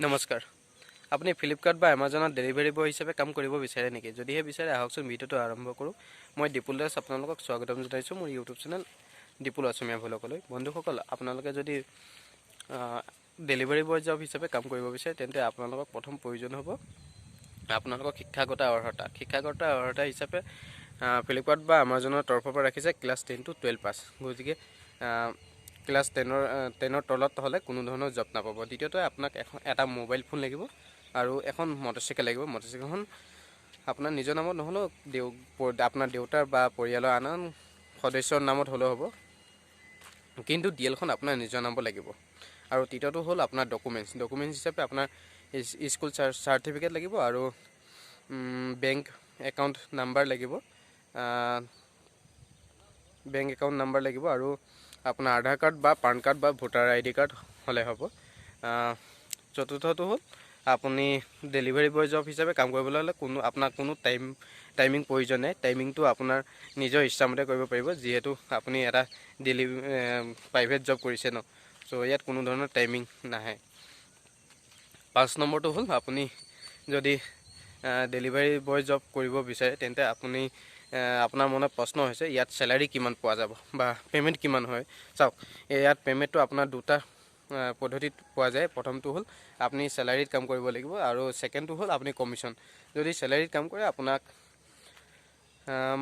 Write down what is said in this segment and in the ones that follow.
নমস্কাৰ। আপুনি ফ্লিপকাৰ্ট বা এমাজনত ডেলিভাৰী বয় হিচাপে কাম কৰিব বিচাৰে নেকি? যদিহে বিচাৰে, আহকচোন ভিডিঅ'টো আৰম্ভ কৰোঁ। মই দিপুল দাস, আপোনালোকক স্বাগতম জনাইছোঁ মোৰ ইউটিউব চেনেল দিপুল অসমীয়া ভ্লগলৈ। বন্ধুসকল, আপোনালোকে যদি ডেলিভাৰী বয় জব হিচাপে কাম কৰিব বিচাৰে, তেন্তে আপোনালোকক প্ৰথম প্ৰয়োজন হ'ব আপোনালোকৰ শিক্ষাগত অৰ্হতা। শিক্ষাগত অৰ্হতা হিচাপে ফ্লিপকাৰ্ট বা আমাজনৰ তৰফৰ পৰা ৰাখিছে class 10 to 12 pass. গতিকে ক্লাছ 10ৰ তলত হ'লে কোনো ধৰণৰ জব নাপাব। দ্বিতীয়তে, আপোনাক এটা মোবাইল ফোন লাগিব আৰু এখন মটৰচাইকেল লাগিব। মটৰচাইকেলখন আপোনাৰ নিজৰ নামত নহ'লেও আপোনাৰ দেউতাৰ বা পৰিয়ালৰ আন আন সদস্যৰ নামত হ'লেও হ'ব, কিন্তু ডিএলখন আপোনাৰ নিজৰ নামত লাগিব। আৰু তৃতীয়টো হ'ল আপোনাৰ ডকুমেণ্টছ। ডকুমেণ্টছ হিচাপে আপোনাৰ স্কুল চাৰ্টিফিকেট লাগিব আৰু বেংক একাউণ্ট নাম্বাৰ লাগিব, বেংক একাউণ্ট নাম্বাৰ লাগিব আৰু আপোনাৰ আধাৰ কাৰ্ড বা পান কাৰ্ড বা ভোটাৰ আইডি কাৰ্ড হ'লে হ'ব। চতুৰ্থটো হ'ল, আপুনি ডেলিভাৰী বয় জব হিচাপে কাম কৰিবলৈ হ'লে আপোনাক কোনো টাইমিং প্ৰয়োজন নাই। টাইমিংটো আপোনাৰ নিজৰ ইচ্ছামতে কৰিব পাৰিব, যিহেতু আপুনি এটা প্ৰাইভেট জব কৰিছে ন। চ' ইয়াত কোনো ধৰণৰ টাইমিং নাহে। 5 নম্বৰটো হ'ল, আপুনি যদি ডেলিভাৰী বয় জব কৰিব বিচাৰে, তেন্তে আপোনাৰ মনত প্ৰশ্ন হৈছে, ইয়াত চেলাৰী কিমান পোৱা যাব বা পে'মেণ্ট কিমান হয়। চাওক, ইয়াত পে'মেণ্টটো আপোনাৰ দুটা পদ্ধতিত পোৱা যায়। প্ৰথমটো হ'ল, আপুনি চেলাৰীত কাম কৰিব লাগিব আৰু ছেকেণ্ডটো হ'ল আপুনি কমিশ্যন। যদি চেলাৰীত কাম কৰে, আপোনাক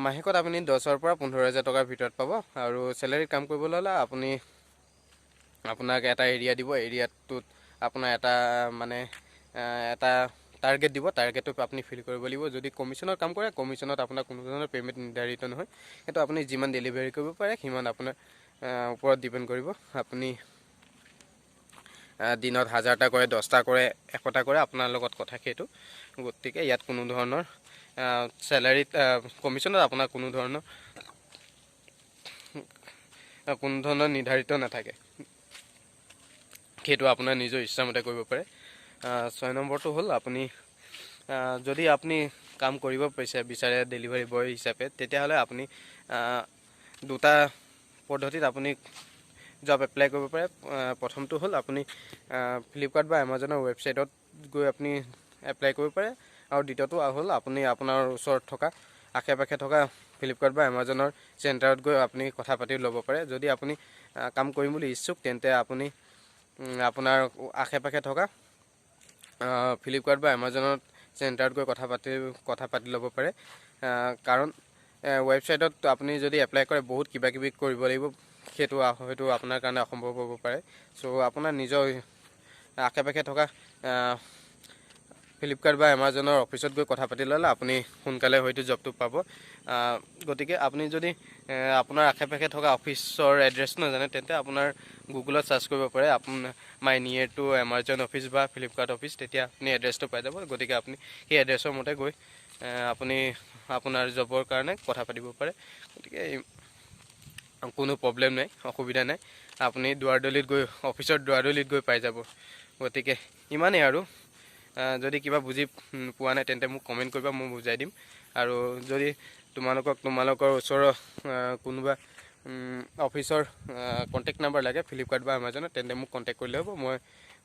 মাহেকত আপুনি 10ৰ পৰা 15 হাজাৰ টকাৰ ভিতৰত পাব। আৰু চেলাৰীত কাম কৰিবলৈ হ'লে আপোনাক এটা এৰিয়া দিব। এৰিয়াটোত আপোনাৰ এটা মানে এটা টাৰ্গেট দিব, টাৰ্গেটটো আপুনি ফিল কৰিব লাগিব। যদি কমিশ্যনত কাম কৰে, কমিশ্যনত আপোনাৰ কোনো ধৰণৰ পে'মেণ্ট নিৰ্ধাৰিত নহয়। সেইটো আপুনি যিমান ডেলিভাৰী কৰিব পাৰে, সিমান আপোনাৰ ওপৰত ডিপেণ্ড কৰিব। আপুনি দিনত 1000টা কৰে, 10টা কৰে, 100টা কৰে, আপোনাৰ লগত কথা সেইটো। গতিকে ইয়াত কোনো ধৰণৰ চেলাৰীত কমিশ্যনত আপোনাৰ কোনো ধৰণৰ নিৰ্ধাৰিত নাথাকে। সেইটো আপোনাৰ নিজৰ ইচ্ছামতে কৰিব পাৰে। 6 নম্বৰটো হ'ল, আপুনি যদি আপুনি কাম কৰিব বিচাৰে ডেলিভাৰী বয় হিচাপে, তেতিয়াহ'লে আপুনি দুটা পদ্ধতিত আপুনি জব এপ্লাই কৰিব পাৰে। প্ৰথমটো হ'ল, আপুনি ফ্লিপকাৰ্ট বা এমাজনৰ ৱেবছাইটত গৈ আপুনি এপ্লাই কৰিব পাৰে আৰু দ্বিতীয়টো হ'ল, আপুনি আপোনাৰ ওচৰত থকা, আশে পাশে থকা ফ্লিপকাৰ্ট বা এমাজনৰ চেণ্টাৰত গৈ আপুনি কথা পাতি ল'ব পাৰে। যদি আপুনি কাম কৰিম বুলি ইচ্ছুক, তেন্তে আপুনি আপোনাৰ আশে পাশে থকা ফ্লিপকাৰ্ট বা এমাজনত চেণ্টাৰত গৈ কথা পাতি ল'ব পাৰে। কাৰণ ৱেবছাইটত আপুনি যদি এপ্লাই কৰে, বহুত কিবা কিবি কৰিব লাগিব। সেইটো হয়তো আপোনাৰ কাৰণে অসম্ভৱ হ'ব পাৰে। চ' আপোনাৰ নিজৰ আশে পাশে থকা ফ্লিপকাৰ্ট বা এমাজনৰ অফিচত গৈ কথা পাতি ল'লে আপুনি সোনকালে হয়তো জবটো পাব। গতিকে আপুনি যদি আপোনাৰ আশে পাশে থকা অফিচৰ এড্ৰেছ নাজানে, তেন্তে আপোনাৰ গুগলত চাৰ্চ কৰিব পাৰে আপোনাৰ "my near to Amazon office" বা "ফ্লিপকাৰ্ট অফিচ"। তেতিয়া আপুনি এড্ৰেছটো পাই যাব। গতিকে আপুনি সেই এড্ৰেছৰ মতে গৈ আপুনি আপোনাৰ জবৰ কাৰণে কথা পাতিব পাৰে। গতিকে কোনো প্ৰব্লেম নাই, অসুবিধা নাই। আপুনি দুৱাৰদলিত গৈ, অফিচৰ দুৱাৰদলিত গৈ পাই যাব। গতিকে ইমানেই আৰু যদি কিবা বুজি পোৱা নাই, তেন্তে মোক কমেণ্ট কৰিবা, মই বুজাই দিম। আৰু যদি তোমালোকক তোমালোকৰ ওচৰৰ কোনোবা অফিচৰ কণ্টেক্ট নাম্বাৰ লাগে ফ্লিপকাৰ্ট বা এমাজনত, তেন্তে মোক কণ্টেক্ট কৰিলে হ'ব। মই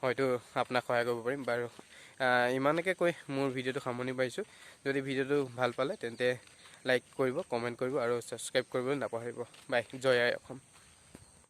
হয়তো আপোনাক সহায় কৰিব পাৰিম। বাৰু, ইমানকে কৈ মোৰ ভিডিঅ'টো সামৰণি মাৰিছোঁ। যদি ভিডিঅ'টো ভাল পালে, তেন্তে লাইক কৰিব, কমেণ্ট কৰিব আৰু ছাবস্ক্ৰাইব কৰিবলৈ নাপাহৰিব। বাই, জয় আই অসম।